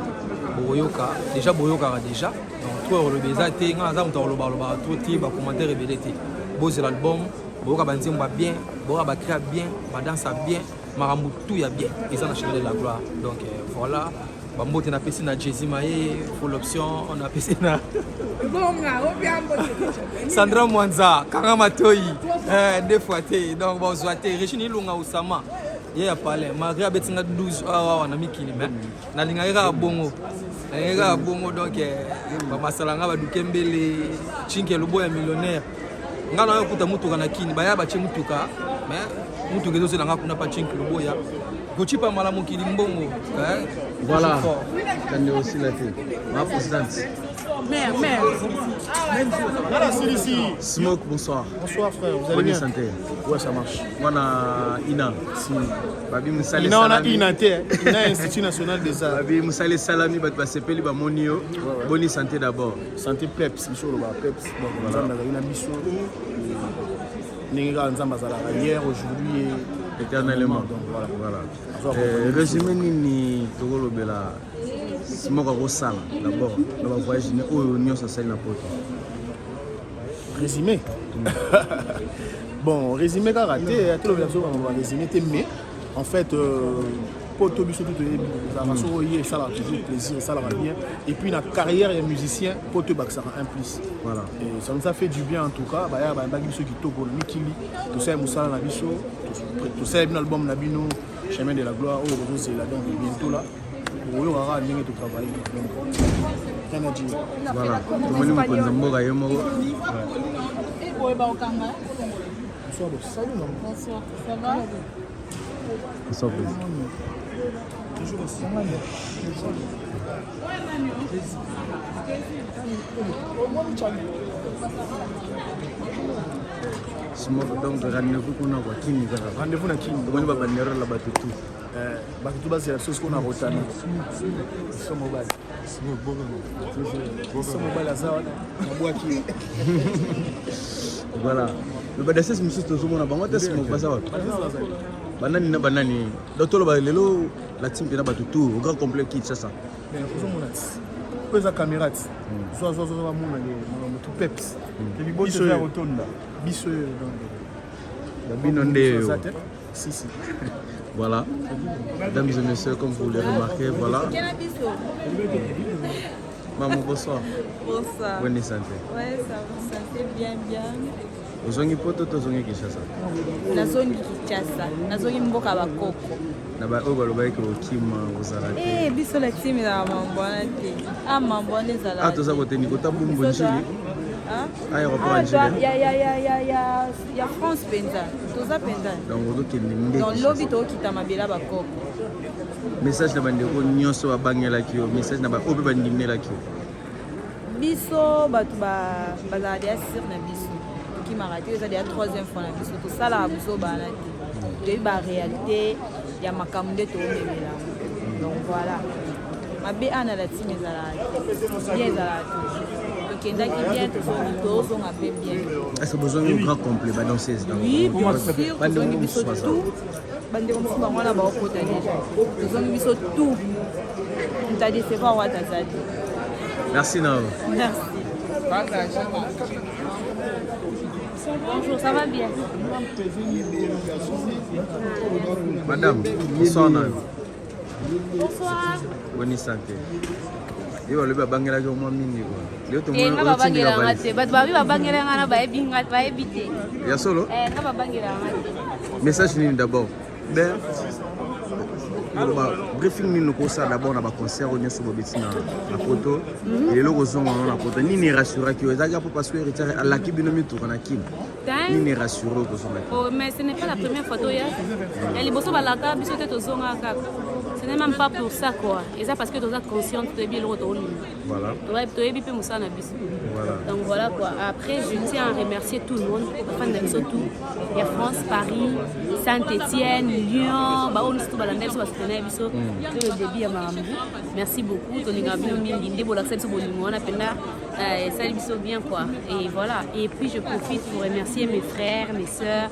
boyoka déjà boyokaka déjà donc trop koloba eza te ngai naza moto akolobalobaka trop te bacommentaire ebele te bozela album boyoka banzembo ya bien boyoka bacri ya bien badanse ya bien makambo tout ya bien eza na chemin de la gloire donc voilà bambote napesi na Jay-Z Maye full option napesi na Sandra Mwanza kanga matoi deux fois te donc bozwa te Régine Ilunga Osama. Ye ya palais malgré abeti nga 12 awa awa na mikili mais nalingaki kaka bongo. Nalingaki kaka bongo donc eh, bamasala nga baduke mbele chinke loboya millionnaire. Nga na kuta mutuka na kini baya batie mutuka mais mutuka ezozela nga kuna pa chinke loboya. Gucci pa mala mokili mbongo. Eh? Voilà. Kande osila te. Ma présidente. Mère, mère. Smoke, bonsoir. Bonsoir frère, vous allez Bonne bien santé. Ouais, ça marche. Mwana Ina. Si. Babi Musale Ina wana Salami. Ina te, Ina Institut National des Arts. Babi Musale Salami bato basepeli bamoni yo. Bonne santé d'abord. Santé peps, biso oloba peps. Donc Nzambe azali na biso. Ndenge kaka Nzambe azalaka hier, aujourd'hui et éternellement. Donc voilà. Voilà. Azwa Euh, résumé nini tokolobela Smoke akosala d'abord na bavoyage ne oyo nyonso asali na poto. Résumé. Bon, résumé kaka te, tolobela biso makambo ya résumé te, mais en fait poto biso tu toyebi ezalaka soki oye esalaka toujours plaisir, esalaka bien, et puis na carrière ya musicien poto ebakisaka un plus. Voilà. Et ça nous a fait du bien en tout cas. Baya bayambaki biso kitoko na mikili, tosala mosala na biso, tosala bino album na bino Chemin de la gloire oyo bozozela, donc bientôt là bokoyoka kaka ndenge totravaille, donc rien à dire. Voilà. Tomoni mokonzi ya mboka ye moko. Bonsoir, boss. Salut, maman. Bonsoir, ça va? Bonsoir, président. Toujours aussi. Smoke donc rendez-vous kuna kwa kini kaka. Rendez-vous na kini. Tomoni babanderole ya bato tout. Bato tu bazela biso sikoyo na rotana. Biso mobali. Biso mobali aza wana nabwaki ye. Voilà. Mais badases mosusu tozomona bango te Smoke baza wapi? Banani na banani. Donc toloba lelo la team mpena bato tout au grand complet Kinshasa. Mais ozomona ti oyo eza caméra ti zwa zwa zwa bamona ke makambo tu peps. Biso oyo biso oyo donc Babino nde yo. Aza te. Si si. Voilà. Mesdames et messieurs, comme vous le remarquez, voilà. Maman, bonsoir. Bonsoir. Bonne santé. Ouais, ça va, ça fait bien, bien. Ozongi poto to ozongi Kinshasa? Nazongi Kinshasa, nazongi mboka bakoko. Na ba oyo balobaki ke okima ozala te. Eh, biso la team ezala mambo wana te. Ah, mambo wana ezala. Ah, toza kote Nikota Bumbu Njili. Aéroport Ah, Njili. ya, ya, ya, ya, ya, ya France mpenza. Toza mpenza. Donc ozokende nde Donc Kinshasa. lobi tokita mabela bakoko. Message na bandeko nyonso babangelaki yo, message na ba oyo mpe bandimelaki yo. Biso bato bazala deya sire na biso tokimaka te, eza deya troisième fois na biso tosalaka biso bana te, toyebi baréalité ya makambo nde toomemela. Donc voilà, mabe ana la team ezalaka te, bien ezalaka toujours. Tokendaki bien, tozonga mpe bien. Est-ce que bozongi au grand complet badanseuse? Oui, bien sûr, Bandeko tozongi biso mosusu baza. tout. Bandeko mosusu bango wana baokota deja, tozongi biso tout. Moto adecevoir wata aza te. Merci na yo. Merci. Bonjour, ça va bien? Madame, bonsoir na yo. Bonsoir. Bonne santé. Ye balobi babangelaki yo mwa mingi kwa. Lelo Eh, tomoni nga otindika babangelanga valise. te. Bato babi babangelanga na bayebi nga bayebi te. Ya solo? Eh, nga babangelanga te. Message nini d'abord? Ben, loba briefing nini okosala d'abord na baconcert oyo nyonso bobeti na na poto, elelo kozonga ngo na poto, nini erassuraki yo? Ezalaki po parce que héritier alaki bino mituka na kini, nini erassure oyo kozonga? Oh, mais ce n'est pas la première fois toya. Ya liboso balaka biso te, tozonga kaka. Ce n'est même pas pour ça quoi. Eza parce que toza consciente, toyebi eloko tokolinga. Voilà. Toyebi mpe mosala na biso. Voilà. Donc voilà quoi. Après, je tiens à remercier tout le monde, bafani na biso tout. Ya France, Paris, Saint-Étienne, Lyon, baoyo nyonso to balanda biso, basoutenir biso to le début ya makambo. Merci beaucoup. Tolingaka bino mingi nde bolakisa biso bolingo wana mpenza, esali biso bien quoi. Et voilà. Et puis je profite pour remercier mes frères, mes sœurs,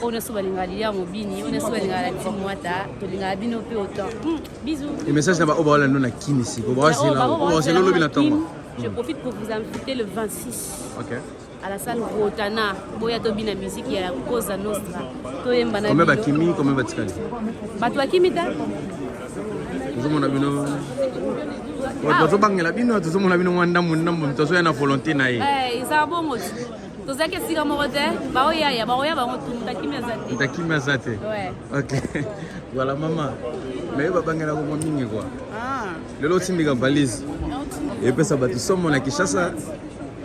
oyo nyonso balingaka Lilia Mobini, oyo nyonso balingaka la team Mwata, tolingaka bino mpe autant. Bisous. E message na baoyo baolanda na kini siko baozela baozela olobi na ntongo. Je profite pour vous inviter le 26 Ok. à la salle Rotana. Boya tobina musique ya la Cosa Nostra. Toyemba na Combien bino. bakimi, combien batikali? Bato bakimi ta. Tozomona bino, tozobangela bino, tozomona bino mwa ndambu ndambu, moto azoya na volonté na ye. Eh, ezala bongo ti. Tozalaki esika moko te, baoyaya, baoya bango tu, moto akimi aza te. Moto akimi aza te. Ouais. Ok. Voilà maman. Mais yo babangelaka mwa mingi quoi. Ah. Lelo otindika valise. Epesa bato somo na Kinshasa.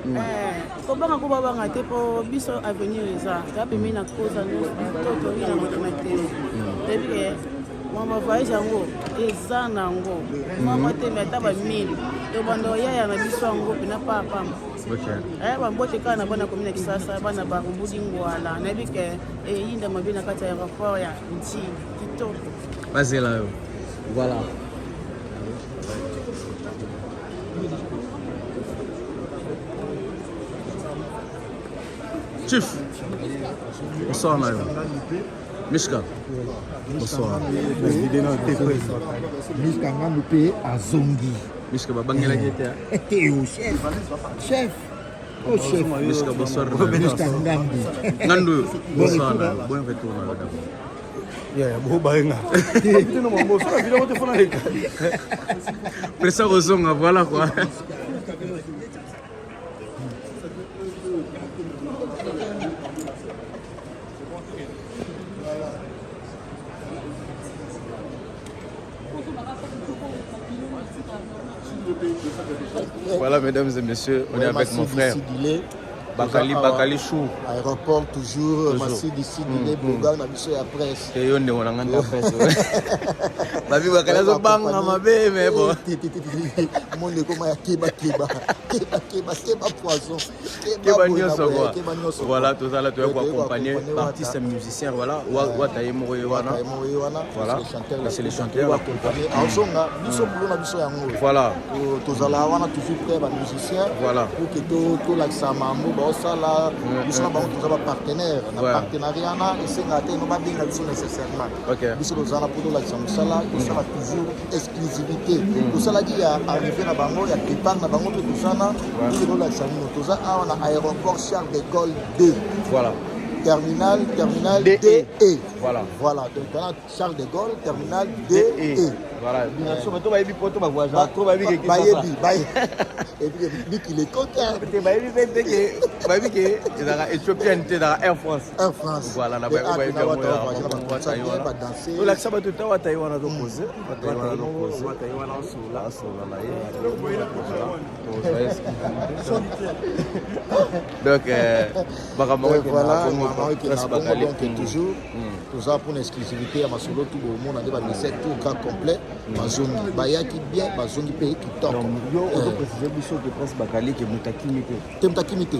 Eh, kobanga ko babanga te mpo biso avenir eza toya pembeni na koza nyonso to toyi na motema te toyebi ke mwa voyage yango eza na yango mwa te me ata ba 1000 tobanda oyaya na biso yango mpena papamba eh, bambote kaka na bana komi na kisasa bana barubudi ngwala nayebi ke eyinda mabe na kati ya aéroport ya nti kitoko bazela yo voilà Chief, bonsoir na yo. Mishka, bonsoir. Mishka ngambu mpe azongi. Mishka babangelaki ete. Te o chef. Chef. Oh chef. Mishka bonsoir. Mishka ngambu. Ngandu, bonsoir na yo. Bon retour na yo d'abord. Yeah, bo baenga. Tino mambo, sala video te fona leka. Presa kozonga voilà quoi. Voilà, mesdames et messieurs, on est avec mon frère. Bakali, Bakali Chou. Aéroport toujours, Masidi Sidile, Boga na biso ya presse. Te yo ndeko na nga nde presse. Babi Bakali azobanga mabe mais bon. Monde ekoma ya keba keba. Keba keba keba poison. Keba nyonso quoi. Voilà, tozala toya ko accompagner artiste musicien voilà, wata ye moko ye wana. Voilà. C'est les chanteurs. Azonga biso boulot na biso yango. Voilà. Tozala wana toujours près ba musicien. Voilà. Pour que to tolakisa mambo baosala biso na bango toza ba partenaire na partenariat wana esengaka te no babenga biso nécessairement. Biso tozala mpo tolakisa mosala tosala toujours exclusivité. Tosalaki ya arrivée na bango ya départ na bango mpe tozana pour tolakisa bino toza awa na aéroport Charles de Gaulle 2. Voilà. Terminal terminal DE. Voilà. Voilà. Donc voilà Charles de Gaulle terminal DE. Voilà. Biso bato bayebi poto ba voyage trop bayebi ke bayebi bayebi et puis mikili ekota te bayebi mpe te ke bayebi ke ezalaka éthiopienne te ezalaka Air France. Air France. Voilà na bayebi yango tolakisa bato ta wata ye wana topose wata ye wana topose wata ye wana osola asola na ye donc makambo yango ekendaka bongo donc toujours toza mpona exclusivité ya masolo tu bomona nde bamisia tout cas complet bazongi bayaki bien bazongi mpe kitoko yo ozoprécise biso ke prince bakali ke moto akimi te te moto akimi te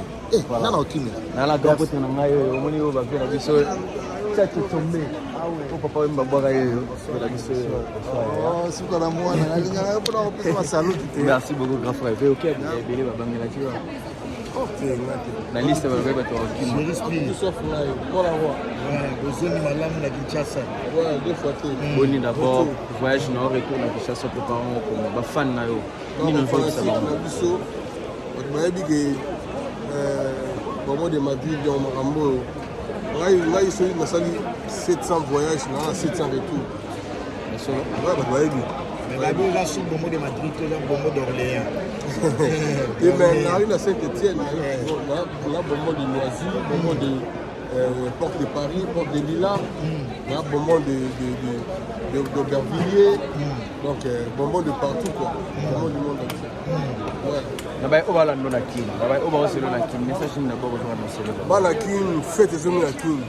nana okimela nala grand pote na ngai oyo omoni oyo bavie na biso tchatcho tombe po papa oyo babwaka ye oyo na biso suka na mwana nalingaka mpona kopesa basaluti te merci beaucoup grand frère pe oke ebele babangelaki wa na liste balobi bato bakokima bozongi malamu na kinshasa boni d'abord voyage na yo retour na kinshasa prépare ngo koma bafan na yo nini ozobisa bango biso bato bayebi ke bango de madrid donc makambo oyo ngai soki nasali 700 voyage naa 700 retour bato bayebi babi oza su bongo de madrid toza bongo d'orléans et mais nayi na saint étienne na bonbon de noisy bonbon de porte de paris porte de lila na bonbon de d'aubervilliers donc bonbon de partout quoi bonbon du monde entier ouais na baye oyo balando na kin na baye oyo baoselo na kin message nini d'abord ozonga na selo bana kin fete ezongi na kin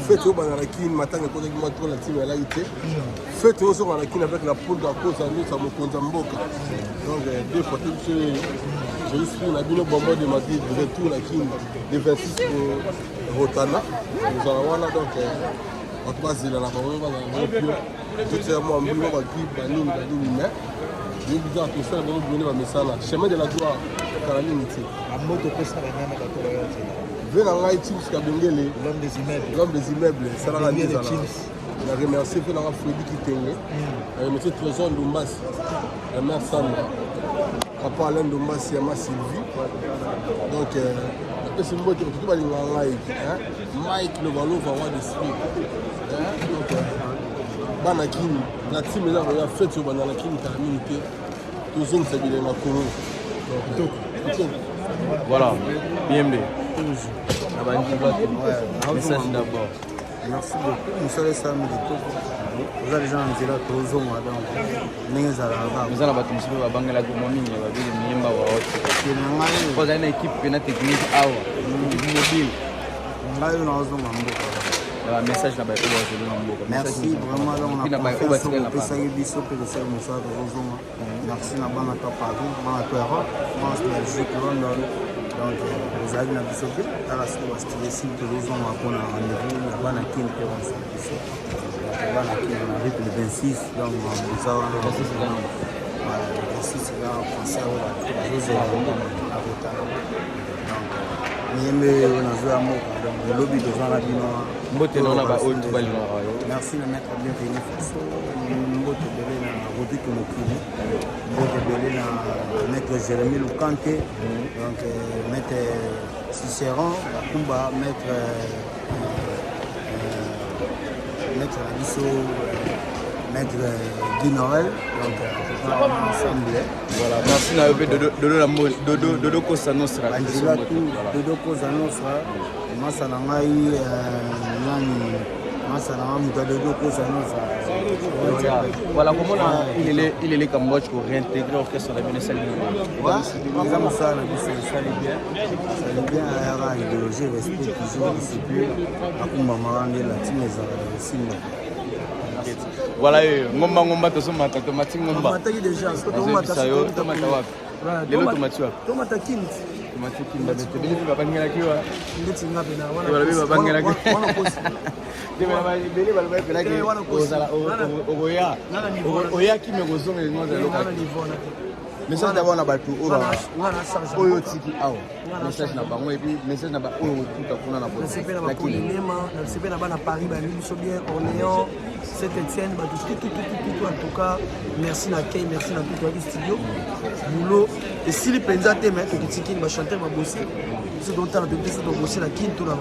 fete oyo banda na kin matanga ekotaki mwa trop na ntina elaki te fete oyo ozonga na kin avec la poudre à cause ya nyonso ya mokonzi ya mboka donc deux fois te biso jésus na bino bonbon de madrid retour na kin le 26 rotana ozala wana donc bato bazela na bango bazala bango pio totia mwa mbino bagripe banini banini mais yebi kaka tosala bango bino bamesana chemin de la gloire kala mingi te bamoto opesa banana bato bayo nzela ve na ngai chips kabengele l'homme des immeubles l'homme des immeubles esalaka nde ezala na remercier mpe nanga fredi kitenge na remercier trésor ndombasi ya mare sandra papa alain ndombasi ya ma sylvie donc napesi mbote bato to balingaka ngai mike lovalova roi d'esprit donc bana kini na team eza koya fete oyo banda na kini kala mingi te tozongisa bilenge na congo kitoko. Voilà, BMB. Na bandi bato. Message d'abord. Merci beaucoup. Mosala esalami kitoko. Oza deja na nzela tozonga donc ndenge ezalaka kaka. Eza na bato mosusu mpe babangelaki mwa mingi babili miyemba waote. Na ngai ozali na équipe mpe na technique awa. Équipe mobile. Ngai oyo nazozonga mboka. Na message na baye oyo bazali na mboka. Merci vraiment donc na confiance oyo bopesaki biso mpe tosali mosala tozozonga. Merci na bana to Paris, bana to Europe, France, Belgique, London. Donc ozalaki na biso mpe tala soki bastile esili tozozonga mpona rendez-vous ya bana kin mpe bazala biso bana kin on arrive le 26 donc eza wana le 26 eza concert oyo bato bazozela yango na kotala donc miyembe oyo nazoya mboka donc lobi toza na bino mbote naona baoyo tu balingaka yo merci na maître bienvenu faso mbote ebele na rodrigue mokili mbote ebele na maître jérémie lukante donc euh, maître cicéron bakumba maître euh, euh, maître na biso maître Guy Noël donc ensemble voilà merci na yo mpe dodo na dodo dodo kosa nostra banzela tout dodo kosa nostra masa na ngai nani masa na ngai moto ya dodo kosa nostra voilà komona il est cambodge ko réintégrer orchestre na bino esali eza mosala na biso esali bien esali bien ayaka idéologie respect toujours discipline akumbamaka nde latine ezalaka kosimba voilà ye ngomba ngomba tozomata tomati ngomba tomataki déjà tomata yo tomata wapi lelo tomati wapi tomata kini tomati kini bato ebele mpe babangelaki wa ndeti nga mpe na wana balobi babangelaki ebele balobaki mpenaki ozala okoya oyaki me kozonga elingo ozala message d'abord na bato oyo otiki awa message na bango epuis message na baoyo otuta kuna na bonasepe na bana paris bayambi biso bien orléans saint etienne bato tututututu en tout cas merci na kei merci na tout toyaki studio boulot esili mpenza te mai tokiti kini bachanteur babosi biso totala toyebi te so tobosi na kini to na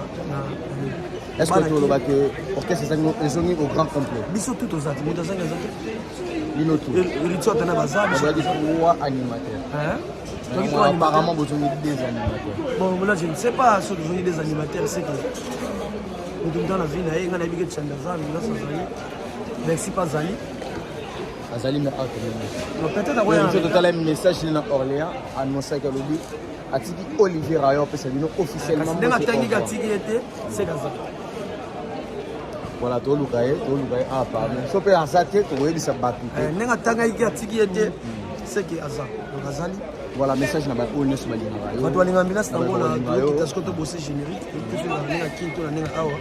est ce que toloba ke orchestre ezongi au grand complet biso tout toza te moto azangi aza te bino tout héritier atana baza bazalaki trois animateurs hein? Donc, apparemment bozongi deux animateurs bon là je ne sais pas soki tozongi deux animateurs c'est que moto moto na vie na ye ngai nayebi ke tshanda aza milas azali merci mpe azali azali mais awa peut-être akoya totala message na Orléans annonçaki alobi atiki Olivier Rayon apesa bino officiellement ndenge atangiki atiki ye te seke aza voilà toluka ye toluka ye ah pardon so mpe aza te tokoyebisa bato te eh, ndenge atangaki atiki ye te seke aza donc azali voilà message na baoyo nyonso balingaka yo bato balinga ambulance nango na tokita siko tobose générique tofi na ndenge kin to na ndenge awa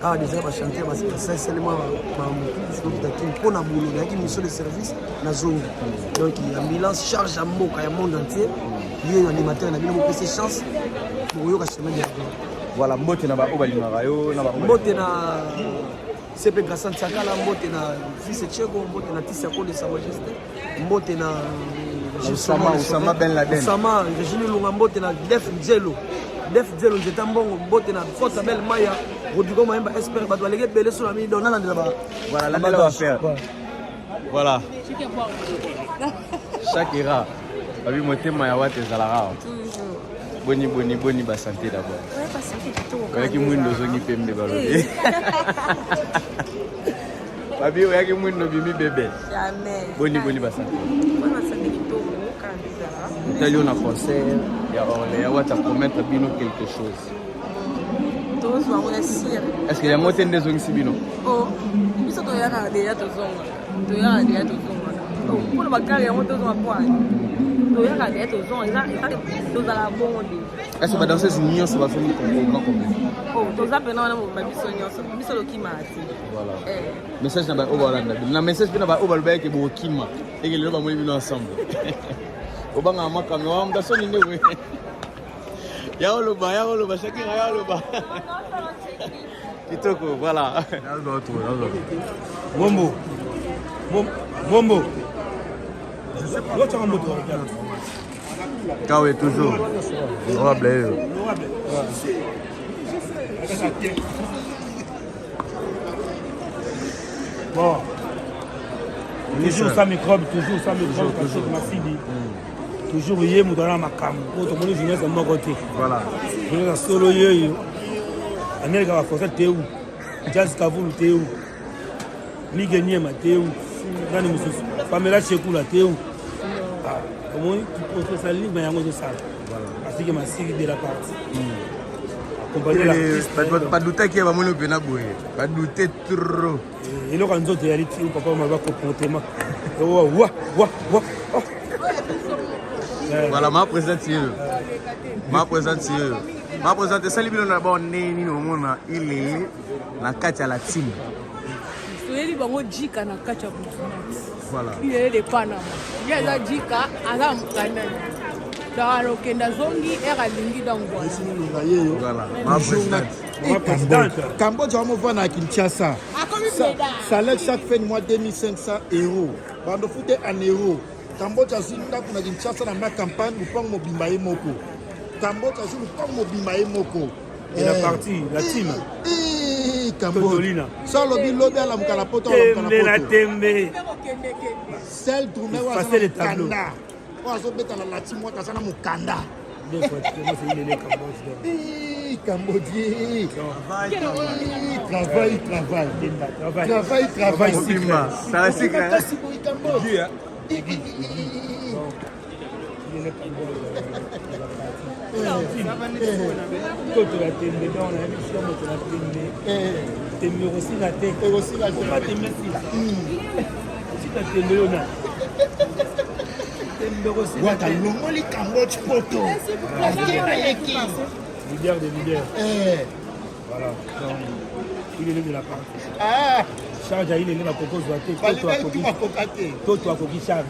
awa déjà bachanteur basalisali mwa mamotu tokita kin mpo na bolo nayaki mission de service na zongi donc ambulance charge ya mboka ya monde entier ye animateur na bino bopesi chance bokoyoka chemin de la gloire voilà mbote na baoyo balingaka yo na mbote na CP Grassan Tsakala mbote na fils Chego mbote na Tisia Kode sa majesté mbote na Osama Osama Ben Laden Osama Virginie Lunga mbote na Def Nzelo Def Nzelo Nzeta Mbongo mbote na Force Abel Maya Rodrigo Mayemba Esper bato baleki ebele so na mini donc nalandela ba voilà landela ba faire voilà Shakira babi motema ya wata ezalaka awa boni boni boni basante d'abord oyaki mwindo ozongi pembe balobi eh. babi oyaki mwindo obimi bebe boni boni basante otali yo na concert ya orléans wata promettre bino quelque chose tozwa yango na sire est ce que yango te nde ezongisi bino oh, biso toyaka deja tozonga toyaka deja tozonga mpona bakale yango tozonga mpo toyaka deja tozonga tozala bongo de est ce que badanseuse nyonso bazongi grand complet oh, toza mpena wana mobima biso nyonso biso tokimaka te voilà eh. message na baoyo balanda bino na message mpe na baoyo balobaki ke bokokima eke lelo bamoni bino ensemble obangaka mwa kamera moto asoni nde we ya oloba ya oloba shakira ya oloba kitoko voilà bombo bombo kawe toujours honorable yeyo Bon. Toujours sans microbe, toujours sans microbe, toujours, toujours. Masidi. Toujours ye moto aza na makambo po tomoni journaliste moko te. Voilà. Journaliste solo yeyo. Amerika ba forcer te où? Jazz Kavulu te où? Mige Niema te où? Nani mosusu? Pamela Chekula te où? Ah, omoni professionnalisme yango ezosala. Asiki masiki de la partie. Accompagner l'artiste. Badutaki bamoni mpena boye. Badute trop. Eh, eloko ya nzoto eyali ti papa maba comportement wa wa wa wa oh. Voilà, ma présidente yeyo. Ma présidente yeyo. Ma présidente esali bino na bao ndenge nini omona ilele na kati ya la team. Toyeli bango jika na kati ya butu. Voilà. Ilele de Panama. Ye aza jika aza mokanda. Donc alokenda azongi ere alingi donc voilà. Voilà. Ma présidente. Cambodge amova na Kinshasa. Salaire chaque fin de mois 2500 euros. Bando fute en euros. Cambodge azwi ndako na Kinshasa na ma campagne lupango mobimba ye moko. Cambodge azwi lupango mobimba ye moko. Et la partie, la team. Eh, Cambodge. So alobi lobi alamuka na poto alamuka na poto. Tembe. Sel drummer oyo aza na mokanda. Oyo azobeta na la team oyo aza na mokanda. Cambodie. Travail, travail. Travail, travail. Ça sucre. Cambodge. Toto ya tembe donc nayebi sika moto na tembe tembe ekosila te oka tembe esila osila tembe yo na tembe ekosila wata longoli cambodge poto akena yeki leader de leader voilà donc il est de la partie ah. charge ya ilele bakokozwa te toto akoki charge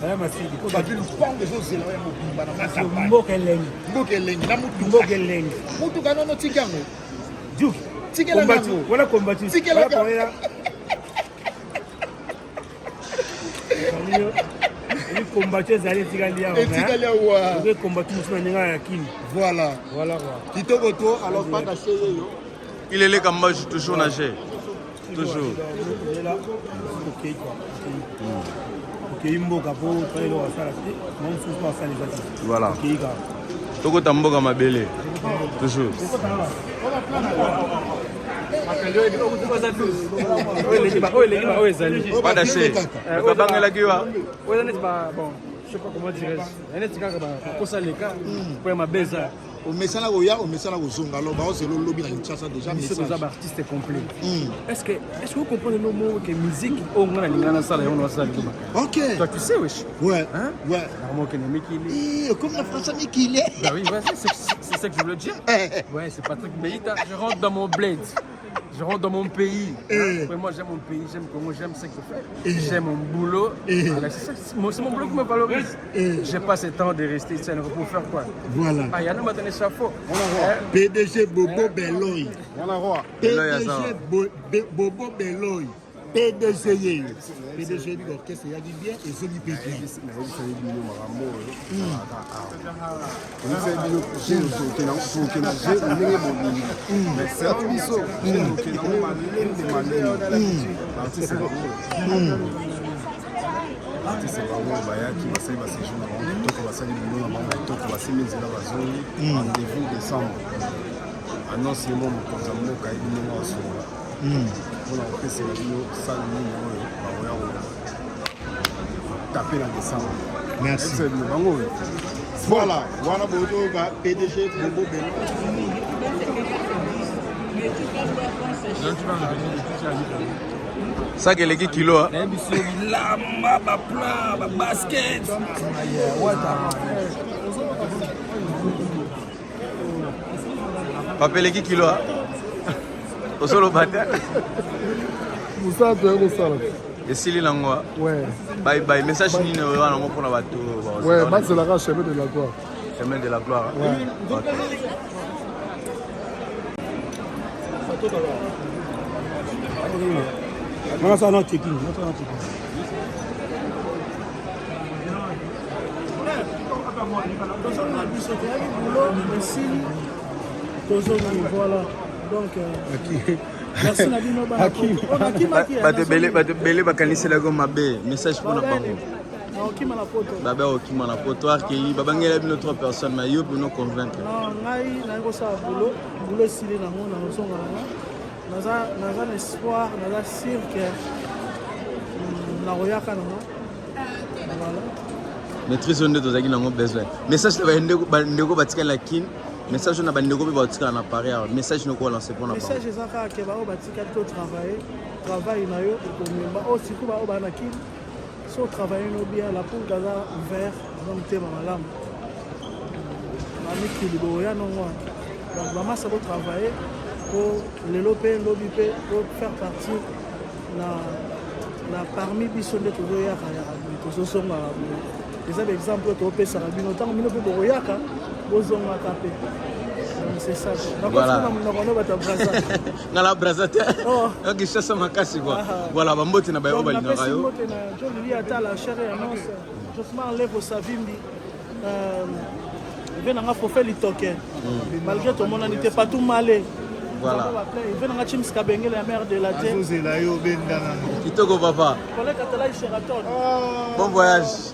aya masidi babi lupango ezozela ya mobimba na maka mboka elengi mboka elengi na mutuka mboka elengi mutuka nono tika yango juk tikela yango wana combattu tikela yango combattu ezali etikali awa etikali awa oke combattu mosusu na ndenge ya kini voilà voilà quoi kitoko to alors paka chez yeyo il est là moi je toujours nager toujours okei quoi okei mboka po tala eloko asala te ma mosusu asala eza te voilà okei kaka tokota mboka mabele toujours Badache, babangelaki yo oyo neti bon je sais pas comment dirais-je neti kaka bakosa leka mpo ya mabe eza omesana koya omesana kozonga alors baozela olobi na kinshasa déjà biso toza baartiste complet mm. est ce que est ce que ocomprendre no moko ke musique oyo nga nalinga nasala yango nasala likoma ok toi tu sais wesh ouais hein? ouais nakoma okende mikili eh, comme na français mikili bah oui ouais, c'est ça que je voulais dire eh. ouais c'est Patrick Beita je rentre dans mon bled je rentre dans mon pays. Eh. Moi, j'aime mon pays, j'aime Congo, j'aime ce que je fais. Eh. J'aime mon boulot. Eh. C'est mon boulot qui me valorise. Eh. J'ai pas ce temps de rester ici pour faire quoi Voilà. Ah, il y a un matin échafaud. PDG Bobo Beloy. PDG Bobo Beloy. PDG ye PDG yebi orchestre eyaki bien ezongi mpe bien nayebisaki bino makambo oyo ezalaka awa nayebisaki bino je tokenda je ndenge bolingi mais selon biso je tokenda ngo malembe malembe artiste bango artiste bango bayaki basali basejour na bango kitoko basali boulot na bango kitoko basimbi nzela bazongi rendez-vous décembre annonce ye mo mokonzi ya mboka yebi ndenge asolola mpona kopesela bino sale nini oyo bakoya kotape na décembre merci bino bango oyo voilà wana boyoka pdg bobo belo saki eleki kilo nayebi so bilamba baplat babasket Papa eleki kilo ah. Ozoloba te. Mosala toyaki kosala. Esili nango. Ah. Ouais. Bye bye. Message nini oyo wana ngo mpona bato. Ouais, bazelaka chemin de la gloire. Chemin de la gloire. Ouais. Okay. Nanga sa na checking, nanga sa na checking. Tozonga biso toyaki boulot esili tozongi voilà donc euh, merci na bino bana bato ebele bakaniselaki mabe message mpona bango. Nakokima na poto. Babe akokima na poto akei babangela bino trois personnes mais yo bino convaincre. Non, ngai naye kosala boulot, boulot esili nango nakozonga nanga. Naza naza na espoir, naza sûr que nakoyaka nango. Voilà. Maîtrise oyo nde tozalaki nango besoin. Message na bandeko bandeko batikali na Kin, message oyo na bandeko mpe batikala na Paris awa, message noko lancer mpona bango. Message eza kaka ke baoyo batikali to travailler, travail na yo ekomemba oyo surtout baoyo baa na Kin. So travailler no bien, la poule aza ouvert, aza motema malamu. Na mikili boya nongo. Donc bamasa bo travailler po lelo mpe lobi mpe po faire partie na na parmi biso nde tozoyaka yaka boye tozozongaka boye eza baexemple oyo topesaka bino ntango bino mpe bokoyaka bozongaka mpe c'est ça Voilà. nakosona monoko no bato ya braza nga na braza te donc kinshasa makasi quoi voilà bambote na baye oyo balingaka yo mbote na John Louis Atala chere ya annonce Josmar Levo Savimbi ve nanga Fofe Litoke malgré tomonani te Patou Male Voilà. ve nanga Chims Kabengele ya mère de la te azozela yo obendana kitoko papa collègue Atalay Sheraton bon voyage.